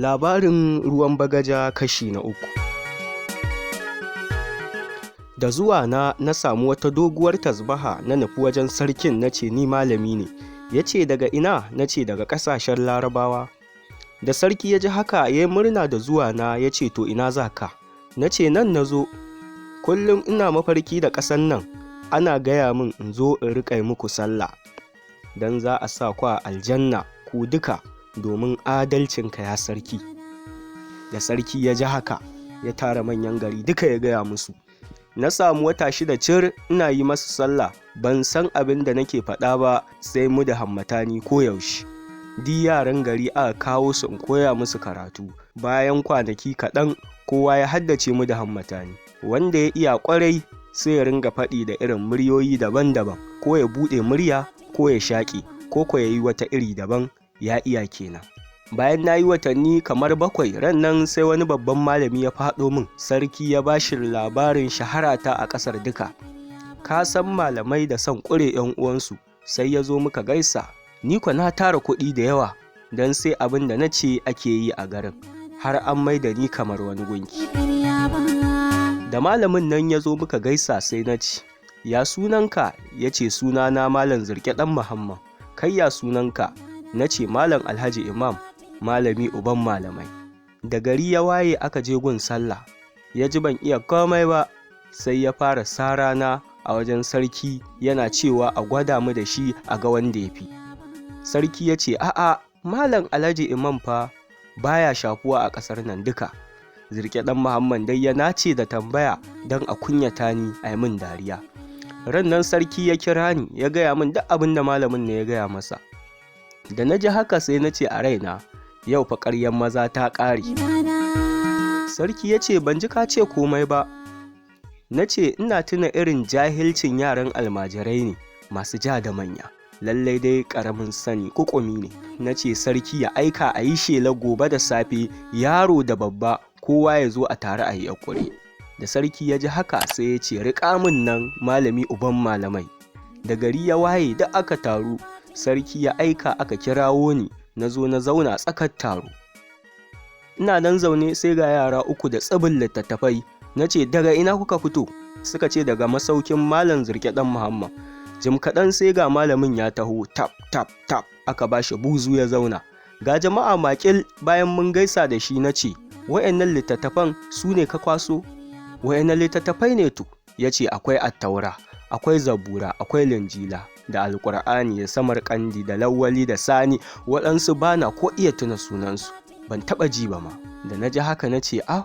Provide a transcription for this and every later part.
Labarin Ruwan Bagaja kashi na uku. Da zuwa na na samu wata doguwar tasbaha, na nufi wajen sarkin, na ce ni malami ne. Ya ce daga ina? Na ce daga ƙasashen Larabawa. Da sarki ya ji haka ya yi murna da zuwa na, ya ce to ina za ka? Na ce nan na zo. Kullum ina mafarki da ƙasan nan, ana gaya min in zo in riƙa muku sallah, don za a sa ku a aljanna ku duka domin adalcinka, ya sarki. Da sarki ya ji haka ya tara manyan gari duka ya gaya musu. Na samu wata 6 cir ina yi masu sallah, ban san abin da nake faɗa ba sai mu da hammatani koyaushe. Duk yaran gari aka kawo su in koya musu karatu. Bayan kwanaki kaɗan kowa ya haddace mu da hammatani. Wanda ya iya ƙwarai sai ya ringa faɗi da irin muryoyi daban-daban, ko ya buɗe murya ko ya shaƙe ko ya yi wata iri daban, ya iya kenan. Bayan na yi watanni kamar 7, ran nan sai wani babban malami ya faɗo min. Sarki ya ba shi labarin shaharata a ƙasar duka. Ka san malamai da son ƙure 'yan uwansu, sai ya zo muka gaisa. Ni kwa na tara kuɗi da yawa, don sai abin da na ce ake yi a garin, har an mai da ni kamar wani gunki. Da malamin nan ya zo muka gaisa sai na ce, ya sunanka? Ya ce sunana Malam Zirke ɗan Muhammad. Kai ya sunanka? Na ce Malam Alhaji Imam, malami uban malamai. Da gari ya waye aka je gun sallah, ya ji ban iya komai ba, sai ya fara sarana a wajen sarki yana cewa a gwada mu da shi a ga wanda ya fi. Sarki ya ce a'a, Malam Alhaji Imam fa baya shafuwa a ƙasar nan duka. Zirke ɗan Muhammad dai ya nace da tambaya don a kunyata ni a yi min dariya. Ran nan sarki ya kira ni ya gaya min duk abin da malamin ne ya gaya masa. Da na ji haka sai na ce a raina, yau fa ƙaryan maza ta ƙare. Sarki ya ce ban ji ka ce komai ba. Na ce ina tuna irin jahilcin yaran almajirai ne masu ja da manya. Lallai dai ƙaramin sani ƙuƙumi ne. Na ce sarki ya aika a yi shela gobe da safe, yaro da babba kowa ya zo a tare a yi ƙure. Da sarki ya ji haka sai ya ce riƙa min nan malami uban malamai. Da gari ya waye duk aka taru, sarki ya aika aka kirawo ni, na zo na zauna tsakar taro. Ina nan zaune sai ga yara 3 da tsibin littattafai. Na ce daga ina kuka fito? Suka ce daga masaukin Malam Zirke ɗan Muhammad. Jim kaɗan sai ga malamin ya taho tap tap tap, aka ba shi buzu ya zauna. Ga jama'a makil. Bayan mun gaisa da shi na ce wa'annan littattafan su ne ka kwaso? Wa'annan littattafai ne to? Ya ce akwai Attaura, akwai Zabura, akwai Linjila da Alƙur'ani da Samarkandi da Lawali da Sani, waɗansu ba na ko iya tuna sunansu, ban taɓa ji ba ma. Da na ji haka na ce ah,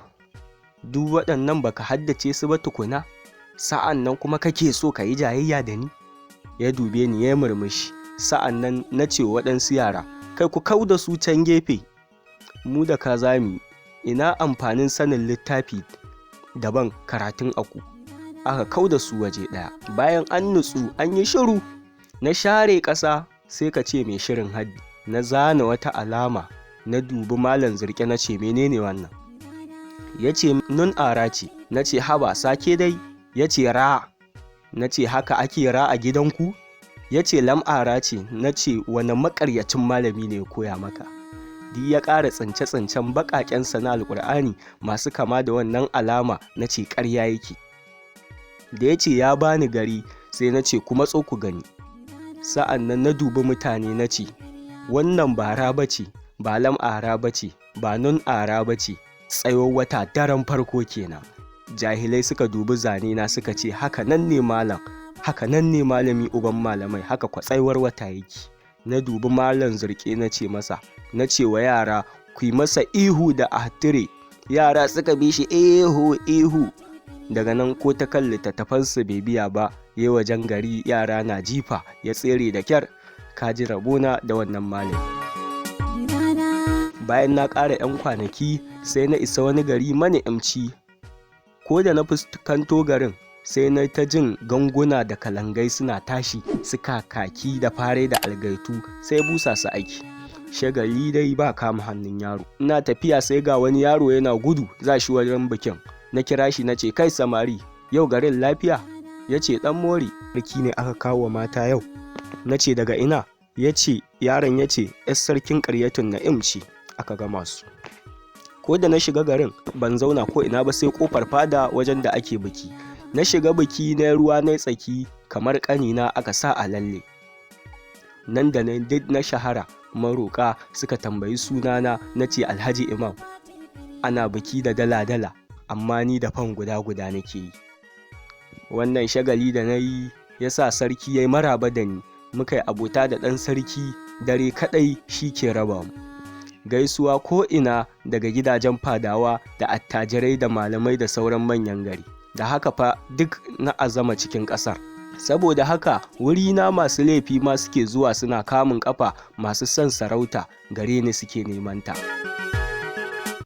duk waɗannan baka haddace su ba tukuna, sa'an nan kuma kake so ka yi jayayya da ni? Ya dube ni ya murmushi. Sa'an nan na ce waɗansu yara, kai ku kau da su can gefe, mu da ka zami, ina amfanin sanin littafi daban karatun aku. Aka kau da su waje ɗaya. Bayan an nutsu an yi shiru, na share ƙasa sai ka ce mai shirin haddi. Na zana wata alama, na dubi Malam Zirke na ce menene wannan? Ya ce nun ara ce. Na ce haba sake dai. Ya ce ra. Na ce haka ake ra a gidanku? Ya ce lam'ara ce. Na ce wani maƙaryacin malami ne ya koya maka? Duk ya ƙara tsince-tsincen baƙaƙensa na Alƙur'ani masu kama da wannan alama. Na ce ƙarya yake. Da ya ce ya bani gari sai na ce kuma tso ku gani. Sa'an nan na dubi mutane na ce wannan ba ra ba ce, ba lam'ara ba ce, ba nun ara ba ce, tsayuwar wata daren farko kenan. Jahilai suka dubi zane na suka ce haka nan ne malam, haka nan ne malami uban malamai, haka kwa tsayuwar wata yake. Na dubi Malam Zirke na ce masa, na ce wa yara ku yi masa ihu da ahtire. Yara suka bi shi ihu ihu. Daga nan ko ta kan littattafansu bai biya ba, ya wajen gari yara na jifa, ya tsere da kyar. Ka ji rabona da wannan malami. Bayan na ƙara 'yan kwanaki sai na isa wani gari mani'imci. Ko da na fuskanto garin sai na ta jin ganguna da kalangai suna tashi, su kakaki da fare da algaitu sai busa su aiki. Shagali dai ba kama hannun yaro. Ina tafiya sai ga wani yaro yana gudu za shi wajen bikin. Na kira shi na ce kai samari, yau garin lafiya? Ya ce ɗan mori, sarki ne aka kawo mata yau. Na ce daga ina? Ya ce yaron ya ce 'yar sarkin ƙaryatun Na'im ce aka gama su. Ko da na shiga garin ban zauna ko ina ba sai kofar fada wajen da ake biki. Na shiga biki na ruwa na tsaki kamar ƙanina aka sa a lalle. Nan da nan duk na shahara, maroƙa suka tambayi sunana, na ce Alhaji Imam. Ana biki da dala-dala, amma ni da fan guda-guda nake yi. Wannan shagali da na yi ya sa sarki ya yi maraba da ni, muka yi abota da ɗan sarki, dare kaɗai shi ke raba mu. Gaisuwa ko'ina daga gidajen fadawa da attajirai da malamai da sauran manyan gari. Da haka fa duk na azama cikin ƙasar. Saboda haka wurina masu laifi ma suke zuwa suna kamun ƙafa, masu son sarauta gare ni suke neman ta.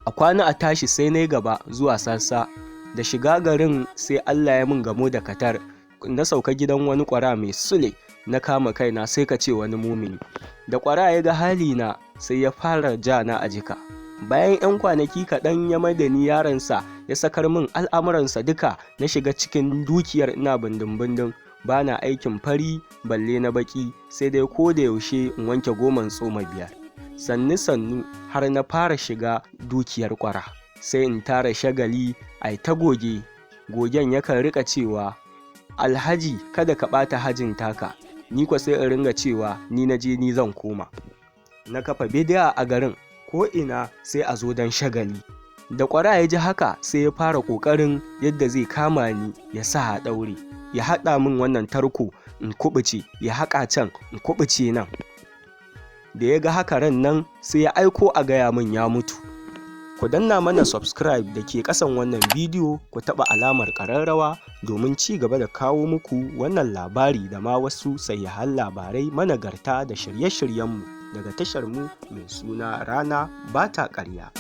A kwana a tashi sai na gaba zuwa Sassa. Da shiga garin sai Allah ya min gamo da katar. Na sauka gidan wani ƙwara mai sule, na kama kaina sai ka ce wani mumini. Da ƙwara ya ga halina sai ya fara ja na a jika. Bayan 'yan kwanaki kaɗan ya maida ni yaronsa, ya sakar min al'amuransa duka, na shiga cikin dukiyar ina bindin-bindin. Ba na aikin fari balle na baƙi, sai dai ko da yaushe in wanke goman tsoma biyar. Sannu-sannu har na fara shiga dukiyar ƙwara. Sai in tara shagali ai ta goge. Gogen yakan riƙa cewa, Alhaji kada ka ɓata hajin taka. Ni kuwa sai in ringa cewa ni na je ni zan koma. Na kafa bidi'a a garin ko ina sai a zo don shagali. Da ƙwara ya ji haka sai ya fara ƙoƙarin yadda zai kama ni ya sa a ɗaure. Ya haɗa min wannan tarko in kuɓuce, ya haƙa can in kuɓuce nan. Da ya ga haka ran nan sai ya aiko a gaya min ya mutu. Ku danna mana subscribe da ke ƙasan wannan bidiyo, ku taɓa alamar ƙararrawa domin ci gaba da kawo muku wannan labari da ma wasu sahihan labarai managarta da shirye-shiryenmu daga tashar mu mai suna Rana Ba Ta Ƙarya.